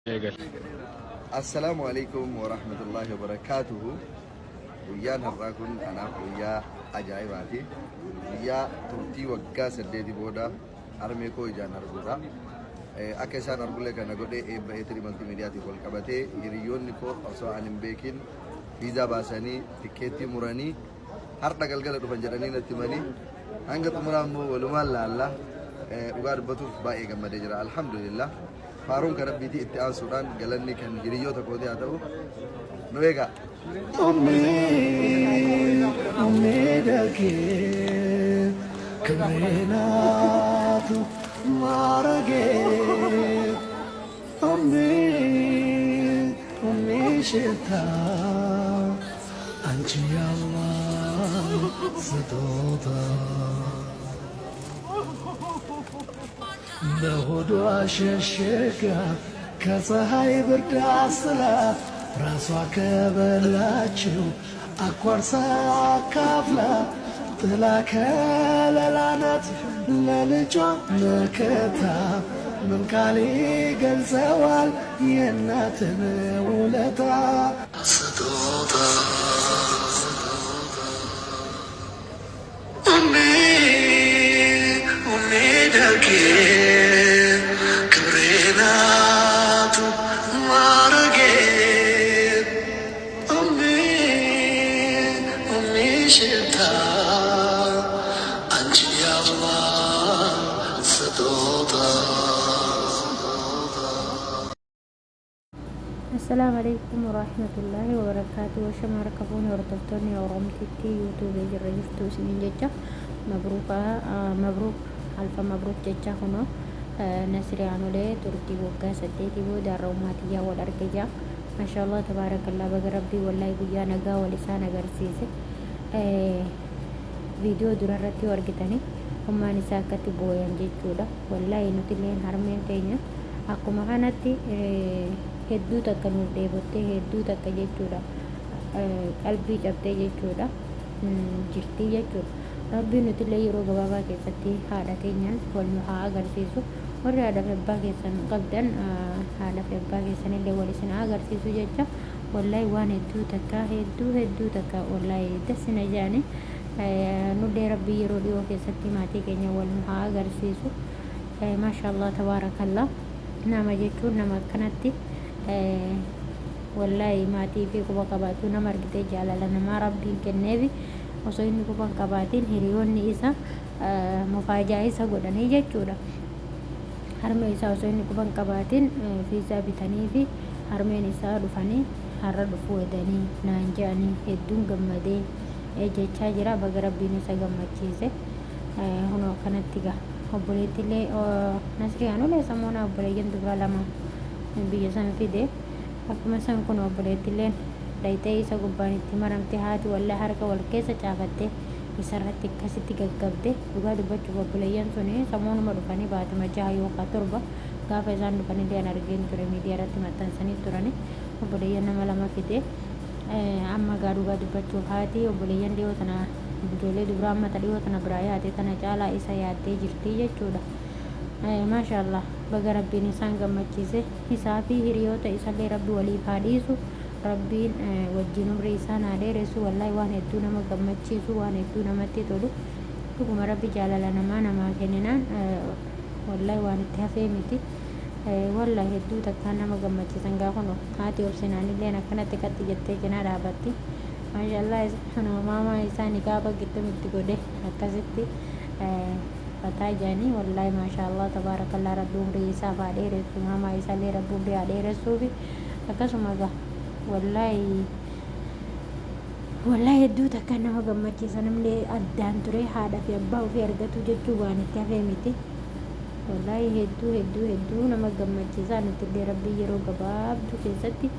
Eegali. Assalaamu alaikum warahmatullahi wabarakaatuhu. Guyyaan har'aa kun anaaf guyyaa ajaa'ibaati. Guyyaa turtii waggaa 8 booda harmee koo ijaan arguudha. Akka isaan argullee kana godhe eebba Eetiri Maltiimiidiyaatiif wal qabatee hiriyoonni koo osoo an hin beekin viizaa baasanii tikkeettii muranii har'a galgala dhufan jedhanii natti himanii hanga xumuraa immoo walumaan laalla. Dhugaa dubbatuuf baay'ee gammadee jira. Alhamdulillah. Faaruun kan Rabbiiti itti aansuudhaan galanni kan hiriyyoota kootii haa ta'u. Nu eegaa. Ummii ummii dagee ክብሬ ናት ማረጌ ኡሚ ኡሚ ሽታ አንቺ ያላህ ስጦታ በሆዷ ሸሽጋ ከፀሐይ ብርድ አስላ ራሷ ከበላችው አኳርሳ አካፍላ ጥላ ከለላ ናት ለልጇ መከታ ምን ቃል ይገልጸዋል የእናትን ውለታ ስጦታ ኡሚ ኡሚ ደጌ ክብሬ ናት ማረጌ ኡሚ ኡሚ ሽታ አንቺ የአላህ ስጦታ። Assalaamu alaikum warahmatullaahi wabarakaatu. Washama harka fuune hordoftoonni Oromtittii yuutuubii jirra jirtu isiniin jecha mabruuka mabruuk alfa mabruuk jecha kunoo Nasriyaanolee turtii waggaa 8 booda har'a ummaatiyyaa wal arge jaa. Maashaallah tabaarakallaa baga rabbii wallaahi guyyaa nagaa wal isaan agarsiise. Viidiyoo dura irratti yoo argitanii ummaan isaa akkatti booyan jechuudha. Wallaahi nutilleen harmeen teenya akkuma kanatti hedduu takka nuuf dheebottee hedduu takka jechuudha qalbii cabxee jechuudha jirtii jechuudha. Rabbiin nutillee yeroo gabaabaa keessatti haadha teenyaan wal nu haa agarsiisu. Warri haadha fi abbaa keessan qabdan haadha fi abbaa keessanillee wal isin haa agarsiisu jecha wallahi waan hedduu takka hedduu hedduu takka wallahi dassi na jaani nullee rabbii yeroo dhiyoo keessatti maatii keenya wal nu haa agarsiisu. Maashaallah tabaarakallah nama jechuun nama akkanatti wallahi maatii fi quba qabaatu nama argitee jaalala namaa rabbiin kenneefi osoo inni quba hin qabaatiin hiriyoonni isa mufaajaa isa godhanii jechuudha. Harmee isaa osoo inni quba hin qabaatiin fiizaa bitanii fi harmeen isaa dhufanii har'a dhufuu hedanii naan je'anii hedduun gammadee jechaa jira baga rabbiin isa gammachiise. Kunoo akkanatti gaa obboleettiillee Nasriyaan ulee samoona obboleeyyan dubraa lama biyya san fide akkuma san kun obboleettiilleen dhayxee isa gubbaan itti maramte haati wallaa harka wal keessa caafatte isarratti akkasitti gaggabde dhugaa dubbachuuf obboleeyyan suni samoonuma dhufanii baatima 6 yookaa 7 gaafa isaan dhufanillee an argeen ture miidiyaa irratti maxxansanii turani obboleeyyan nama lama fide amma gaa dhugaa dubbachuuf haati obboleeyyan dhiyoo tana Ijoollee dubraa amma ta dhiyoo tana biraa yaate tana caalaa isa yaaddee jirti jechuudha. Maashaallah baga rabbiin isaan gammachiise isaa fi hiriyoota isallee rabbi waliif haa dhiisu rabbiin wajjiin umrii isaan haa dheeressu wallaahi waan hedduu nama gammachiisu waan hedduu namatti tolu dhuguma rabbi jaalala namaa namaa kenninaan wallaahi waan itti hafee miti wallaahi hedduu takkaan nama gammachiisan gaa kuno haati obsinaanilleen akkanatti qaxxi jettee cinaa dhaabatti. Maashallah kanuma maamaa isaa niqaaba gixxim itti godhe akkasitti fataa jaanii wallaahi maashaallah tabaarakallah rabbi umrii isaaf haa dheeressu maamaa isaallee rabbi umrii haa dheeressuufi akkasuma gaa wallaahi wallaahi hedduu takka nama gammachiisa namni addaan ture haadha fi abbaa ofii argatu jechuu waan itti hafee miti wallaahi hedduu hedduu hedduu nama gammachiisa nutillee rabbii yeroo gabaabduu keessatti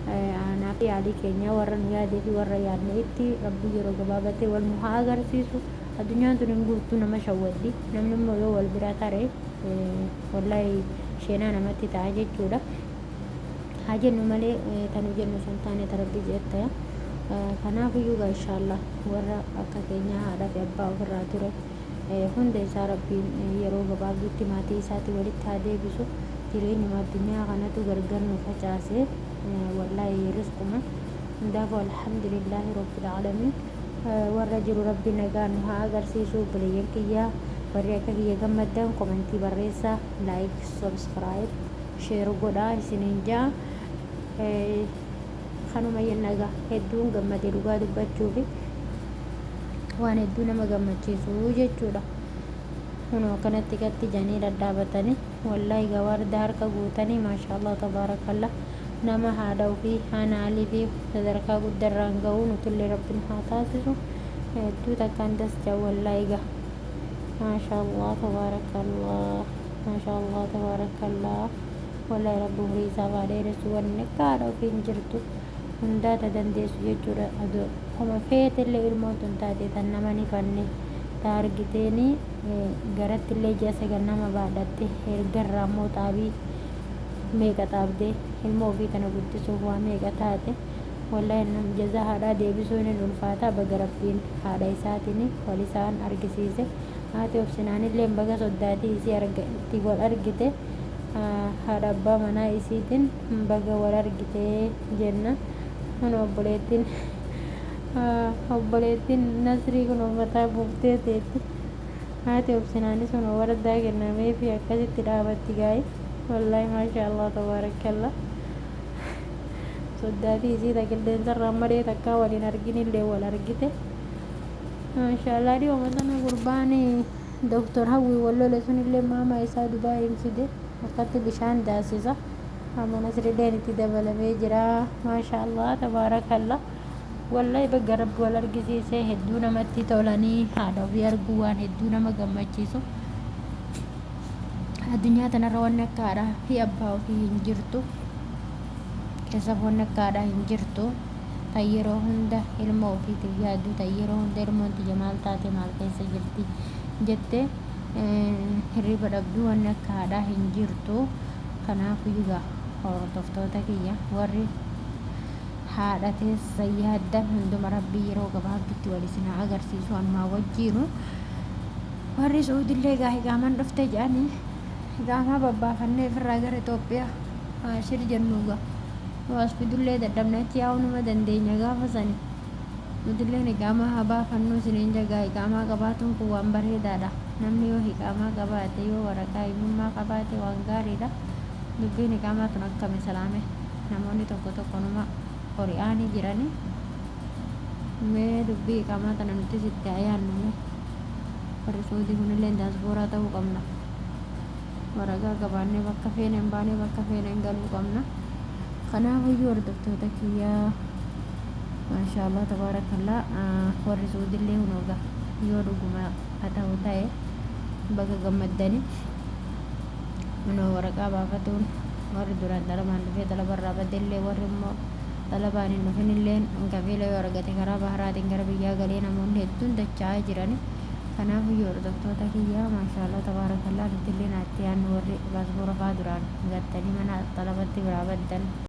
Anaa fi yaalii keenyaa warra nu yaadee fi warra yaadne itti Rabbiin yeroo gabaabatti wal nu haa agarsiisu. Addunyaan tun hin guuttu nama shawwaddi. Namni immoo yoo wal bira tare wallahi sheenaa namatti ta'a jechuudha. Haa jennu malee ta nu jennu osoo hin taane ta Rabbi je'e taya. Kanaafiyyuu gaa inshaallah warra akka keenyaa haadha fi abbaa ofirraa ture hunda isaa Rabbiin yeroo gabaabduutti maatii isaatii walitti haa deebisu. Jireenyuma addunyaa kanatu gargar nu facaase wallaahi risquma hundaafuu alhamdulillaahi rabbil aalamiin. Warra jiru rabbi nagaa nu haa agarsiisu. Obboleeyyan kiyya, warri akka kiyya gammaddan komentii barreessaa, like, subscribe, share godhaa isiniin jaa. Kanuma jennagaa, hedduun gammade dhugaa dubbachuufi, waan hedduu nama gammachiisu jechuudha. Kunoo akkanatti gatti janii dhadhaabatanii, wallaahi gawarda harka guutanii. Maashaallah, tabaarakallah. Nama haadha ofii hanaalii fi sadarkaa guddarraan ga'uu nutullee rabbiin haa taasisu. Hedduu takkaan das jaa wallaahi gaa. Maashaallah, tabaarakallah, maashaallah, tabaarakallah. Wallaahi rabbi umurii isaa haa dheeressu. Wanni akka haadha ofii hin jirtu, hundaa ta dandeessu jechuudha. Adoo homa feetellee ilmoon tun taate tan nama ni fanne ta argiteeni garattillee ji'a 9 nama baadhatte, ergarraa immoo xaabii meeqa xaabdee ilmoo ofii tana guddisuuf waa meeqa taate. Wallaahi nam jazaa haadhaa deebisuun hin ulfaata. Baga rabbiin haadha isaatiin wal isaan argisiise. Haati obsinaanillee baga soddaatii isii itti wal argite, haadha abbaa manaa isiitiin baga wal argite jenna. Kun obboleettiin Nasrii kun mataa buuftee teetti. Haati obsinaanis kun wardaa kennameefi akkasitti dhaabatti gaa'e. Wallaahi maasha Allah, tabaarakallah. Soddaatii isii ta qilleensarraan malee takkaa waliin arginillee wal argite. Maashaallah. Dhiyooma sana gurbaan Doktor Hawwii wal lole sunillee maamaa isaa Dubaayiin fide, akkatti bishaan daasisa. Amma Nasrilleen itti dabalamee jira. Maashaallah, tabaarakallah. Wallahi bagga rabbi wal argisiise. Hedduu namatti tolanii. Haadha ofii arguu waan hedduu nama gammachiisu. Addunyaa tanarra wanni akka haadhaa fi abbaa ofii hin jirtu. Keessaaf wanni akka haadhaa hin jirtu. Tan yeroo hunda ilmoo ofiitiif yaaddu, tan yeroo hunda ilmoon tiyya maal taate, maal keessa jirti jette hirriba dhabdu, wanni akka haadhaa hin jirtu. Kanaafuu gaa hordoftoota kiyya, warri haadha teessa yaaddan hunduma rabbii yeroo gabaabdutti wal isin haa agarsiisu anumaa wajjiinu. Warri Suudillee gaa hiqaaman dhufte jedhanii hiqaamaa babbaafannee ofirraa gara Itoophiyaa haa shir jennu gaa. Yoo as fidullee dadhabne achi yaa'uu numa dandeenya gaafa sani. Nutilleen hiqaamaa haa baafannuu isiniin jagaa. Hiqaamaa qabaatuun kun waan bareedaadha. Namni yoo hiqaamaa qabaate, yoo waraqaa eenyummaa qabaate waan gaariidha. Dubbiin hiqaamaa tun akkami salaame? Namoonni tokko tokko numa hori'aanii jiranii. Mee dubbii hiqaamaa tana nutis itti haa yaannu mee. Warri Suudii kunilleen daaspooraa ta'uu qabna. Waraqaa qabaannee bakka feeneen baanee bakka feeneen galuu qabna. Kanaafuyyuu hordoftoota kiyyaa, maashaallah, tabaarakallah. Warri Suudillee hunooga yoo dhuguma haa ta'u ta'e baga gammaddani. Hunoo waraqaa baafatuun warri duraan xalabaan dhufee xalabarraa badellee, warri immoo xalabaan hin dhufinilleen kafiila yoo argate karaa baharaatiin gara biyyaa galee namoonni hedduun dacha'aa jirani. Kanaafuyyuu hordoftoota kiyyaa, maashaallah, tabaarakallah, nutillee naatti yaannu, warri baaspoora fa'aa duraan gattanii mana xalabatti biraa baddan.